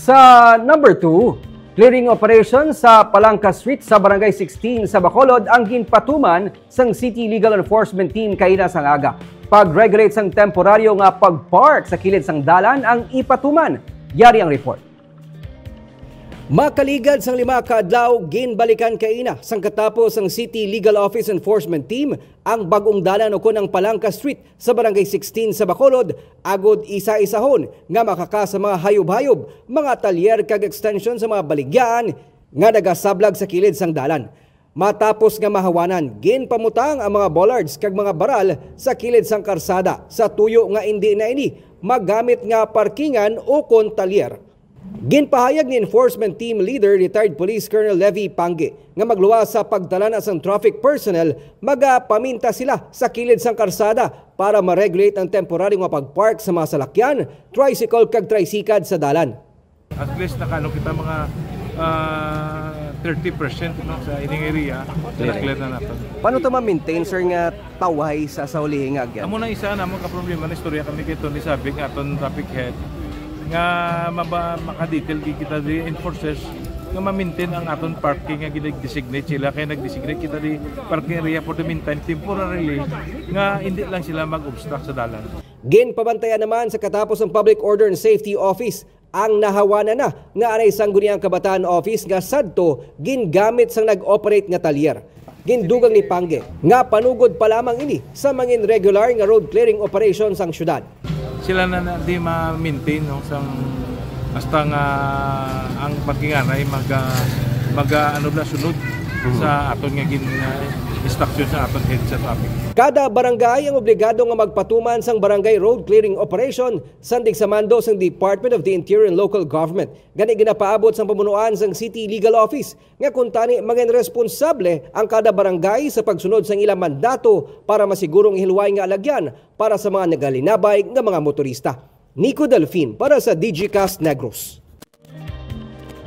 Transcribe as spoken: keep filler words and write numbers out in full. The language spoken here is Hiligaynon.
Sa number two, clearing operation sa Palangka Street sa Barangay sixteen sa Bacolod ang ginpatuman sang City Legal Enforcement Team kaina sang aga. Pag-regulate sang temporaryo nga pag-park sa kilid sang dalan ang ipatuman. Yari ang report. Makaligad sang lima ka adlaw, ginbalikan kaina sang katapos sang City Legal Office Enforcement Team ang bag-ong dalan ukon ang Palangka Street sa Barangay sixteen sa Bacolod, agod isa-isahon nga makaka sa mga hayop-hayop, mga talyer kag extension sa mga baligyaan nga nagasablag sa kilid sang dalan. Matapos nga mahawanan, ginpamutang ang mga bollards kag mga baral sa kilid sang karsada sa tuyo nga indi na ini magamit nga parkingan ukon talyer. Ginpahayag ni Enforcement Team Leader, Retired Police Colonel Levy Pangge, nga magluwas sa pagtalana sang traffic personnel, magapaminta sila sa kilid sang karsada para ma-regulate ang temporaryo nga pag-park sa mga salakyan, tricycle kag tricycad sa dalan. At least nakaano kita mga ah, thirty percent, no, sa ining area, na-clear na nato. Paano to ma-maintain, sir, nga tawhay sa, sa ulihi nga agyan? Amo na isa na mga problema na istorya kami kay Tony Sabing, aton traffic head, nga maba, maka-detail gid kita di enforcers nga ma-maintain ang aton parking nga gina-designate sila, kay nag-designate kita di parking area for the meantime, temporarily, nga hindi lang sila mag-obstruct sa dalan. Ginpabantayan naman sa katapos ang Public Order and Safety Office ang nahawanan na nga anay Sangguniang Kabataan Office nga sadto gingamit sang nag-operate nga talyer. Gindugang ni Pangge nga panugod pa lamang ini sa mangin regular nga road clearing operation sang syudad. Sila na, na di ma-maintain, no, sang hasta nga ang parkinganay mag ah, mag ah, ano na sunod sa aton nga gin ah, instruction sa aton head sa traffic. Kada barangay ang obligado nga magpatuman sang barangay road clearing operation sandig sa mando sang Department of the Interior and Local Government. Gani ginapaabot sang pamunuan sang City Legal Office nga kuntani mangin responsable ang kada barangay sa pagsunod sang ilang mandato para masiguro ang hilway nga alagyan para sa mga nagalinabay nga mga motorista. Nico Delfin para sa Digicast Negros.